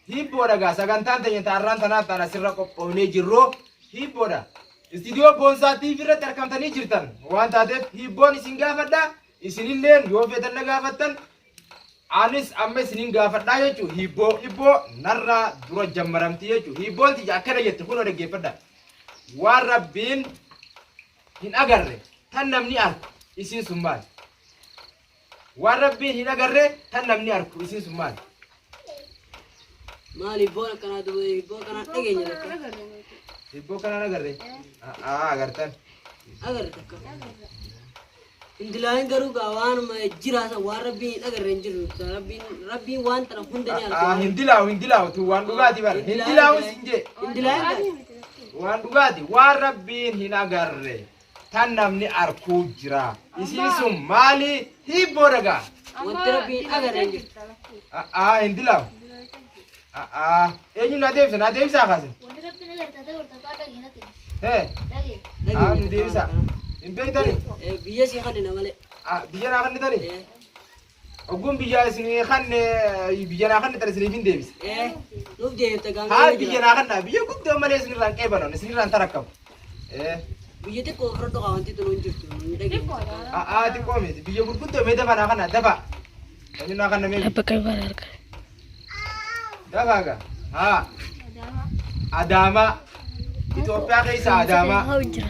Hiibboodha gaa sagantaan teenya taarraan tanaa taan asirra qophoofnee jirru hiibboodha. Istiidiyoo Boonsaa TV irratti argamtanii jirtan waan taateef hiibboon isin gaafadha. Isinilleen yoo feetan na gaafattan anis amma isinin gaafadhaa jechuun hiibboo hiibboo narraa dura jammaramti jechuun hiibboon tiyya akkana jette kunoo dhaggeeffadha. Waan Rabbiin hin agarre tan namni arku isiin sun maali? Waan Rabbiin hin agarre tan namni arku isiin sun maali? Maali hibboon akkanaa duba hibboo akkanaa dhageenya takka. Hibboo kanaan agarre? Aa agartan. Agarre takka. Hin garuu gaa waanuma jiraasa waan Rabbiin hin agarre hin jiru. Rabbiin Rabbiin waan tana hunda ni arga. Hin dilaawu hin dilaawu tun waan dhugaati bara. Hin dilaawu sin jee. Hin dilaayin Waan dhugaati waan Rabbiin hin agarre tan namni arkuu jira. Isiin sun maali? Hibboo dhagaa. Wanti Rabbiin hin agarre hin jiru. Aa hin dilaawu. Aa eenyu naa deebisa naa deebisaa kaase. Wanti Rabbiin agarta ta'e hortafaa dhageenyatti. Hee Dhagee. aa nu deebisaa. Hin beektani? Biyya sii kannina malee. Biyya naa kannitani? Ogguun biyya isinii kanne biyya naa kannitan isiniif hin deebisa. Nuuf deebifta gaanga. Haa biyya naa kannaa biyya guddoo malee isinirraan qeebalan isinirraan tarakkabu. Biyya xiqqoo ofirra dhokaa wanti tun hin jirtu. Hin dhageenye. Aa xiqqoo miti biyya gurguddoo mee dafa naa kannaa dafa. Eenyu naa kanna mee Abba qalbaan harka. dafa gaa. Haa Adaamaa Itoophiyaa keessa Adaamaa.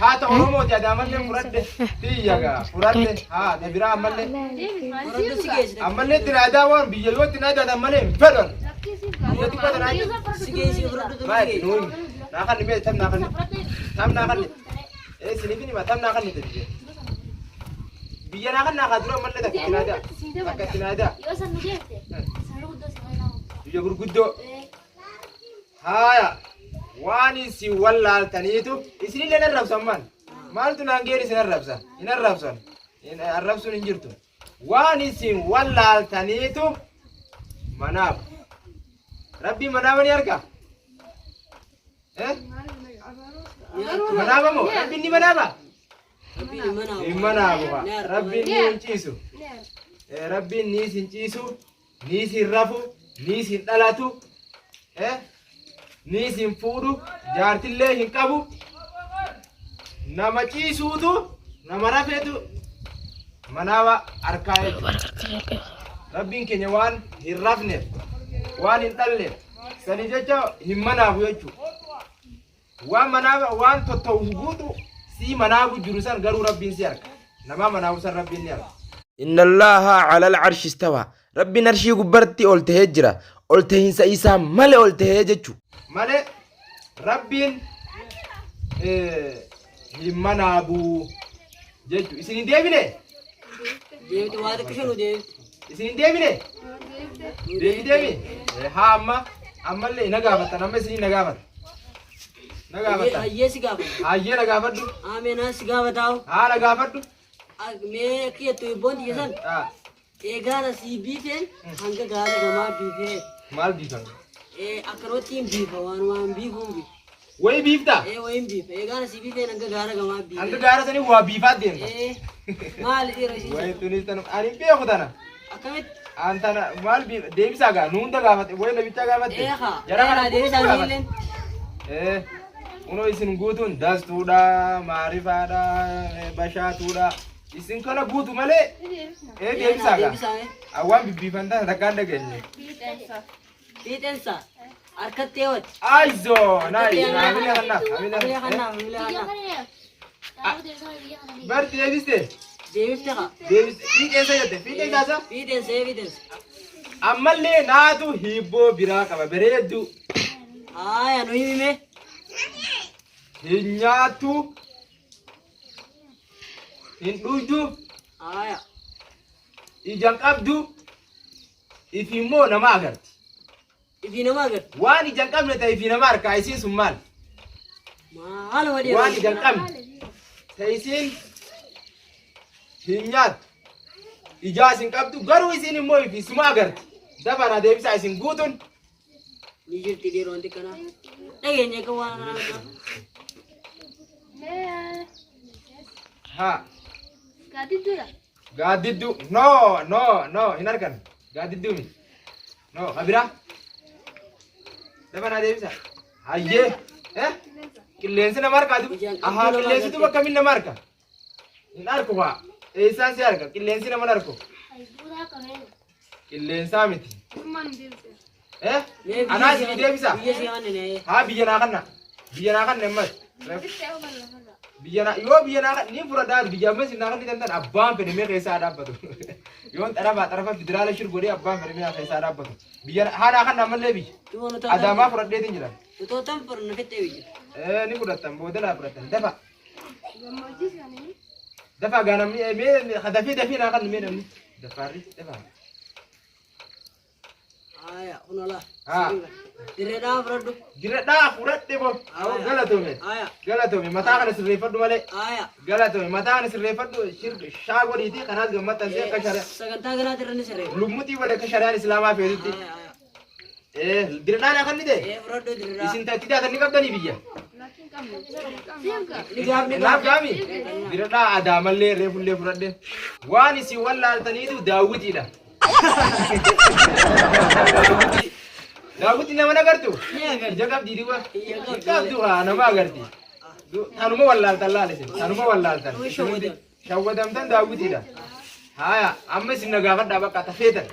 Haa ta'u Oromooti Adaamallee fudhadhe biyya gaa fudhadhe haa ta biraa ammallee. Horadhu si geessite. Ammallee itti naadaa waan biyya yoo itti naadaatan malee hin fedhan. Biyya xiqqoo tanaa jechuudha. Si geessi fudhadhu tun si Maal geessi. nuuni naa kanni mee tam naa kanni tam naa kanni ee isiniif hima tam naa kanni biyya biyya naa kannaa kaa dura ammallee takka itti naadaa takka itti naadaa Yoo san nu geesse, sarara guddoo si fayyadamu. biyya gurguddoo haaya waan isin wallaaltaniitu isinillee hin arrabsan maal maaltu naan geen isin arrabsa hin arrabsan hin arrabsuun hin jirtu waan isin wallaaltaniitu manaaf rabbii manaama ni argaa eh manaama moo rabbiin ni manaama Rabbiin hin manaabu. hin manaabu Ni arga rabbiin ni hin ciisu rabbiin ni isin ciisu ni isin rafu ni isin dhalatu ni isin fuudhu jaartillee hin qabu nama ciisuutu nama rafeetu manaaba harkaa jechuudha. Rabbiin keenya waan hin rafneef waan hin dhalleef sanii jecha hin manaabu jechuudha. Waan manaaba waan totta'u guutu sii manaabu jiru san garuu Rabbiin si arga. Namaa manaabu san Rabbiin ni arga. Inna Allaaha alal arshi istawa. Rabbiin arshii gubbarratti ol tahee jira. Ol tahiinsa isaa malee ol tahee jechu. Malee Rabbiin hin manaabu jechu. Isin hin deebine? Deebite waa xiqqisho nu deebite. Isin hin deebine? Deebi deebi. Haa amma ammallee na gaafattan amma isin na gaafatan. Na gaafattan. Hayyee si gaafata. Hayyee na gaafadhu. Ameenaa si gaafataa'u. Haa na gaafadhu. Mee akka jettu hibboon tiyya san Haa eegaana sii biifeen hanga gaara gamaa biifee maal biifan? Akkanumatti hin biifa waan waan biifuun biifa. Wayi biiftaa? Wayin biifa eegaana sii biifeen hanga gaara gamaa biifee. Hanga gaara sanii waa biifaa deemta. Maali dhiira isiin Wayi tunis tanu ani hin beeku tana. Akkamitti? An tana maal biifa deebisaa gaa nu hunda gaafate wayi nabichaa gaafatte. Eekaa. Jara kana Eekaa deebisaa gaafate. miilleen. Kunoo isin guutuun dastuudha, maarifaadha, bashaatuudha. Isin kana guutu malee deebisaa gaa. Deebisaa mee. Awwaan bibbiifan tana takkaan dhageenye. Fiixeensa. Harkatti eewwati. Ayizoo naayis hamilee kannaaf Hamilee hamilee kannaaf hamilee Biyya kannaaf. kana ni Qaama deebisama biyya kana ni. Bar deebiste Deebifte kaa. deebiste fiixeensa jette fiixeensa isa Fiixeensa fiixeensa. ammallee naatu hiibboo biraa qaba bareedduu Haaya nu himi mee. hin nyaattu hin dhugdu Haaya. ija hin qabdu ifi immoo nama agarti. Ifii nama agarti. Waan ija hin qabne ta'e ifii nama arkaa isiin sun maal? Maal walii Waan ija hin qabne ta'e isiin hin nyaattu. Ijaas hin qabdu garuu isiin immoo ifii suma agarti. Dafa na deebisaa isin guutuun Ni jirti dhiiroo wanti kanaa. Dhageenya akka waan kanaa. Mee haa gaaddidduudha. Gaaddidduu no no no hin argan gaaddidduu miti no ka biraa Dafa naa deebisa. Hayyee. Eh? Qilleensi nama harkaa duba. Ijaan qabduu Ahaa nama qilleensitu agartee. bakka min nama harka. Hin harku haa. Eessaan si harka? Qilleensi nama hin harku. Albuudaa qabee. Qilleensaa miti. Eh? Mee Anaa biyya isin deebisa. Biyya si kanneen. Haa biyya naa kanna. Biyya naa kanna ammas. Biyya naa yoo biyya naa ni fudhadhaa biyya ammas naa kanni danda'an abbaan fedhe mee keessaa dhaabbatu. Yoon xarafaa xarafa federaala shir godhee abbaan fedhe mee keessaa dhaabbatu. Biyya haa naa kanna ammallee biyya. Adaamaa fudhadheetiin jira. Utootan furna fixee biyya. Eh ni fudhattan booda naa fudhattan dafa. Dafa gaa namni mee dafii dafii naa kanna mee namni. Dafaarri dafa. Aya kunola. Haa. Dirreedhaa fudhadhu. Diradhaa fudhadhe bo. Galatoomi. Aya. Galatoomi mataa kana sirreeffadhu malee. Aya. Galatoomi mataa kana sirreeffadhu shaa godhiiti kanaas gammaxxansee akka shari'a Sagantaa kanaatti irra ni sirreeffa. lummuxii godhe akka shari'aan islaamaa feetutti. Aya aya. Eh diradhaa naa kan ni ta'e. Ee fudhadhu dirreedhaa. Isin tatti daatan ni qabdanii biyya. Ni gaafni Naaf gaami. Diradhaa adaamallee reefullee fudhadhe. Waan isin wallaaltaniitu daawwitiidha. Daawwitii nama nagartu? Ni agarti. Ija qabdii duuba. Ija qabdi. Qabdu haa nama agarti. Tanuma wallaaltan laal isin. Tanuma wallaaltan. Nama shawwadan. Shawwadamtan daawwitiidha. Haaya amma isin na gaafadhaa bakka tafeetan.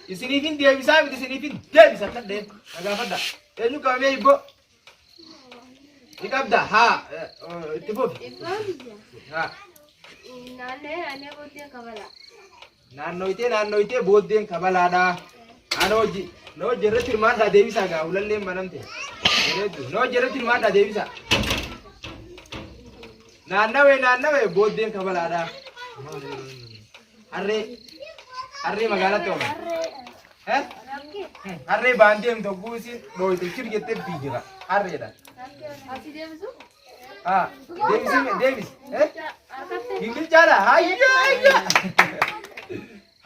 Isiniifin deebisaa miti isiniifin deebisa akka dhee na gaafadhaa. Eenyu qabamee hibboo? Ni qabda haa itti fufi. Haa. Naannoyitee naannoyitee booddeen kabalaadha. Ana hojii na hojii irratti hirmaadhaa deebisaa gaa ulalleen banamte. Bareeddu na hojii irratti hirmaadhaa deebisaa. Naannawee naannawee booddeen kabalaadha. Harree harree magaalatti oolan. Eh? Harree baan deemtu hogguu isiin dhooyte shir jettee fiigira. Harreedha. Haa deebisi deebisi. Eh? Gingilchaadha. Hayya hayya.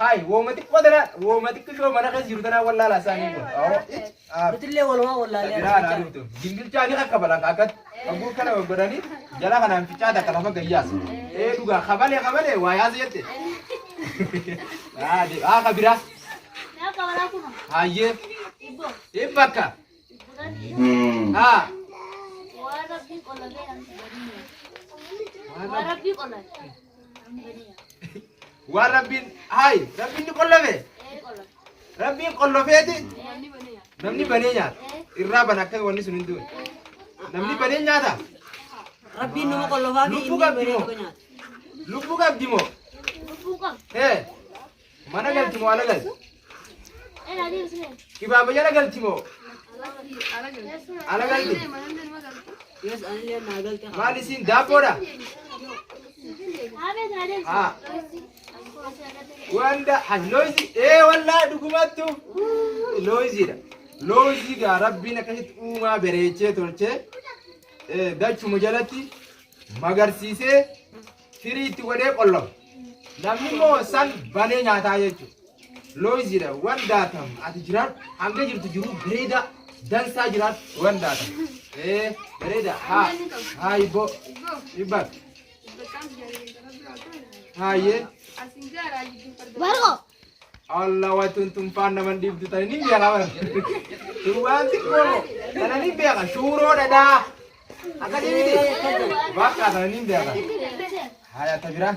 Hay wooma xiqqoo tana wooma xiqqishoo mana keessa jiru tanaa wallaalaa isaanii kun. Awoo. Nutillee walumaa wallaalee. Biraa naa dhuftu. Gingilchaa ni kakkabalan akkatti. Hogguu kana godhanii jala kanaan ficaa takka lafa gayyaas. Ee dhugaa kabalee kabalee waa yaasa jette. Haa kabiraa. Naa qabalaa kuma. Hayyee. Ibboo. Hibbakka. Kudhanii. Haa. Waan rabbiin qollabee namni banii. Waan rabbii qollabe. Namni banii. Waan rabbiin hayi rabbiin ni qollafe. Ee qollabe. Rabbiin qollofeeti namni banee nyaata. Irraa bana akka wanni sun hin du'e. Namni banee nyaata. Rabbiin nama qollofaa fi Lubbuu inni qabdi banee moo? tokko nyaata. Lubbuu qabdi moo? Lubbuu qabu. Ee. Mana galti moo ala galti? Ee naa deebisee. Kibaaba jala galti moo? Ala galti. Yes anillee naa galte. Maal isiin daabboodha? Haa beeku naa deebisee. Haa. Wanda looyizii ee wallaa dhugumattu looyiziidha. Looyizii gaa rabbiin akkasitti uumaa bareechee tolchee dachuma jalatti magarsiisee firii itti godhee qollofa. Namni immoo san banee nyaataa jechuudha. Looyiziidha wandaatam ati jiraadhu hanga jirtu jiruu bareedaa dansaa jiraadhu wandaatam. Ee bareeda haa haa ibboo ibbaa haayee. Barqoo. Allah wa tun tun faan naman dhiibdu tani ni beeka bara. Tun waan xiqqoo tana ni beeka shuuroo dhadhaa. Akkasii miti. Bakka tana ni beeka. Haya ta biraa.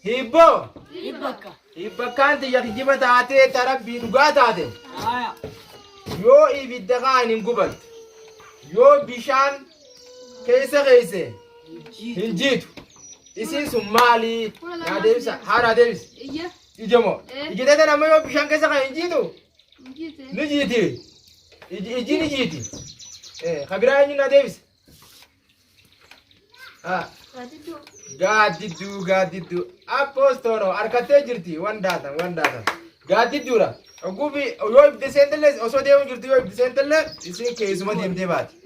Hibboo. Hibbakka. Hibbakkaan tiyya kijiba taatee ta rabbii dhugaa taate. Aya. Yoo ibidda kaan hin gubattu. Yoo bishaan keessa keesse hin jiitu. Isiin sun maali? Naa deebisa. Haa naa deebisi. Ija. Ija moo? Eh. Iji teetan amma yoo bishaan keessa kan hin jiitu? Jiite. Ni jiiti. Iji iji ni jiiti. Eh, ka biraa eenyu naa deebisa? Haa. Gaaddidduu. Gaaddidduu gaaddidduu. Appoostoono harkattee jirti wan daatan wan daatan. Gaaddidduudha. Ogguufi yoo ibidda seentellee osoo deemu jirtu yoo ibidda seentellee isiin keessuma deemtee baati.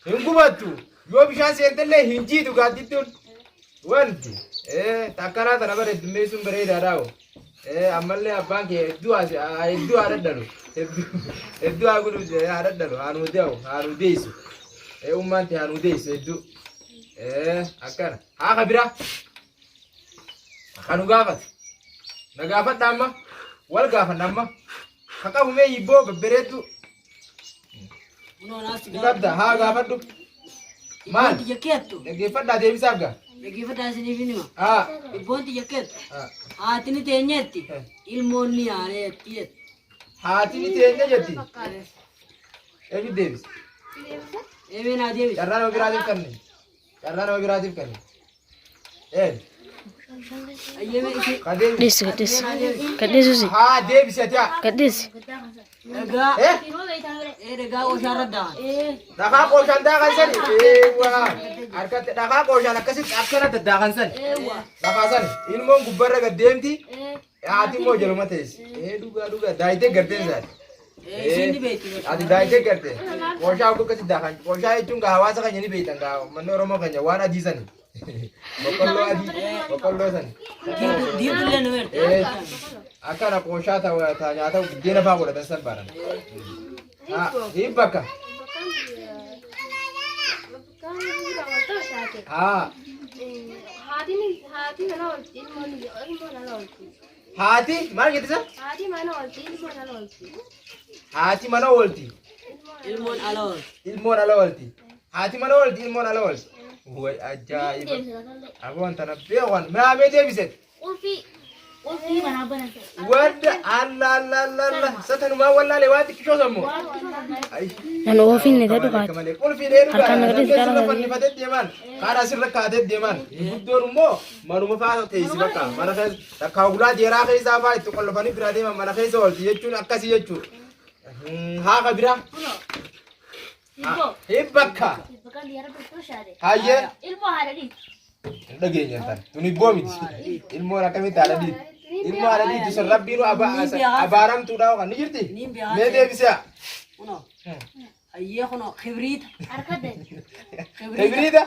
Hin gubattu. Yoo bishaan seentellee hin jiitu gaaddidduun. Wanti takkanaa tana bara heddummeessuun bareedaadha hoo. Ammallee abbaan kee hedduu hedduu haa dhadhalu. Hedduu haa godhu haa dhadhalu haa nuu dee'u haa nuu deessu. Ummaan tee haa nuu deessu hedduu. Akkana. Haa ka biraa. Ka nu gaafatu. Na gaafadha amma. Wal gaafanna amma. Ka qabu mee hibboo babbareedduu. Kunoo naaf si Ni qabda haa gaafadhu. Maal? Ibboon tiyya keettu. Dhaggeeffadhaa deebisaaf gaa. Dhaggeeffadhaa isiniif hin hima. Haa. Ibboon tiyya keettu. Haa. Haati ni teenyeetti. Eh. Ilmoon ni yaaneetti jetti. Haati ni teenya jetti. Eenyu deebise? Eemee naa deebise. Carraa nama biraatiif kanne. Carraa nama biraatiif kanne. Een. Ayyemee isin. Ka deebise. Gadhiisi gadhiisi. Gadhiisusi. Haa deebise ati haa. Gadhiisi. Dhagaa. Eh? Ee dhagaa qooshaa irra daahan. Dhakaa qooshaan daakan sani. Eewwa. Harkatti dhakaa qooshaan akkasitti akkana daddaakan sani. Dhakaa sani. Ilmoon gubbarra gad deemti. Haati immoo jaluma teessi. Ee dhugaa dhugaa daayitee gartee isaati. Isiin ni beekti. Ati daayitee garte. Qooshaa akka akkasitti daakan. Qooshaa jechuun gaa hawaasa keenya ni beektan gaa uummanni Oromoo keenya waan adii sani. Boqqolloo adii boqqolloo sani. Diibdullee nu beekti. Ee akkana qooshaa ta nyaata buddeena fa'aa godhatan san baran. Hin bakka. Haa Haati mana oolti ilmoon ilmoon ala oolti. Haati maal jette isa? Haati mana oolti ilmoon ala oolti. Haati mana oolti. Ilmoon ala oolti. Ilmoon ala oolti. Haati mana oolti ilmoon ala oolti. Way ajaa'iba. Aboon tana beekan maamee deebise. Qulfii qulfii manaa banate. Wadda alla alla alla alla satanumaa wallaalee waa xiqqishoo sammoo. Nan oofinne ta dhugaati. Qulfii dheeru Harkaan na gadhiisi sirra karaa fannifatee deeman karaa sirra kaatee deeman guddoon immoo manuma faa teessi bakka mana keessa takkaa ulaa jeeraa keessaa faa itti qollofanii biraa deeman mana keessa oolti jechuun akkasii jechuudha. Haaqa biraa. Hibboo. Hin bakka. Bakka dhiyaara tokko shaade. Hayyee. Ilmoo haadha dhiiti. Hin dhageenye tan. Tun hibboo miti. Ilmoon akkamitti haadha dhiiti? Ilmoo haadha dhiitu sun rabbiinu abaaramtuudha yookaan ni jirti? Niin beekaa. Mee deebisaa. Kunoo. Ayyee kunoo kibriita. Harka dee. Kibriita?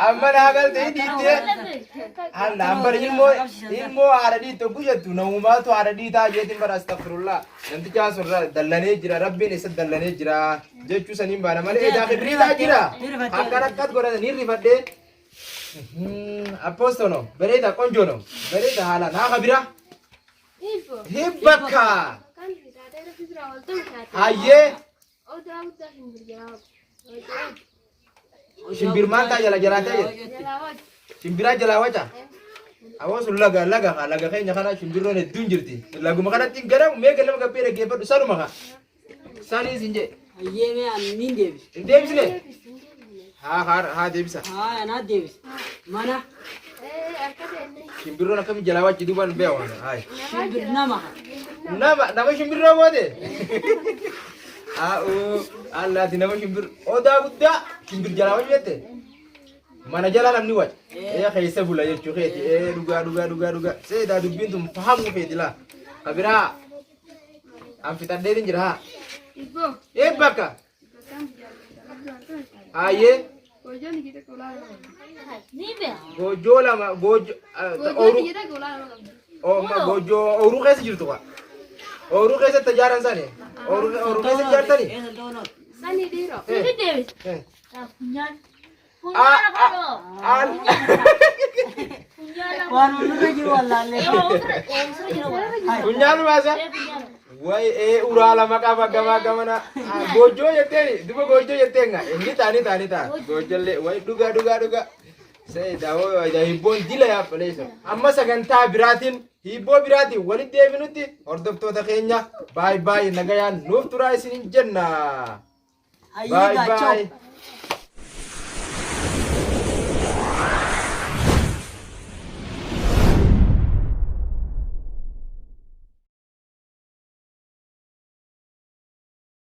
Amma naa galtee dhiittee. Alla amma ilmoo ilmoo haadha dhiitu tokko jettu namumaatu haadha dhiitaa jeetiin bara astaghfirullah. Namticha sun dallanee jira rabbiin isa dallanee jira jechuu saniin baana malee edaa kibriitaa jira. Akkan akkas godhatan hin rifadhee. Appostono bareeda qonjono bareeda haalaan haa kabira. Hin bakka. Hayyee. Shimbir maal ta'a jala jalaa ta'e? Shimbiraa jalaa waca? Awoo sun laga laga haa laga keenya kana shimbirroon hedduun jirti. Laguma kanatti hin gadamu mee galama gabbee dhaggeeffadhu sanuma haa. Sanii sin jee. Hayyee mee ani niin deebise. Hin deebisne? Haa haa haa deebisa. Haa anaa deebise. Mana Shimbirroon akkamiin jalaa wachi duubaan hin beeku. Hayi. shimbir nama. Nama nama shimbirroo goote? Haa allaati nama shimbir odaa guddaa shimbir jalaa wachi jette? Mana jala namni waca. Ee keessa bula jechuu keeti. Ee dhugaa dhugaa dhugaa dhugaa. Seedaa dubbiin tun fahamuu feeti laa. Kabiraa an fixadheetin jira haa. Ee bakka. Hayyee Ni beeka. goojjoo lama goojjoo ooruu goojjoo ooruu keessa jirtu kaa. Ooruu keessatti ijaaran sani. Ooruu ooruu keessa ijaartani. Eessa ta'uun Ni deebise. Funyaan. Ah, Funyaan afaan ah, Funyaan afaan. Waan nurra jiru wallaallee. Ee jira waan. Funyaan baasa. Ee funyaan. Way ee uraa lama qaba gamaa gamana. Goojjoo jetteeni duba goojjoo jetteen gaa inni ta'a ni ta'a ni ta'a. Goojjollee way dhugaa dhugaa dhugaa. Seedaa hoo hibboon dila yaa paleessa. Amma sagantaa biraatiin hibboo biraatiin walitti deebinutti hordoftoota keenya baay baay nagayaan nuuf turaa isiniin jenna. Hayyee Baay gaachoo. baay.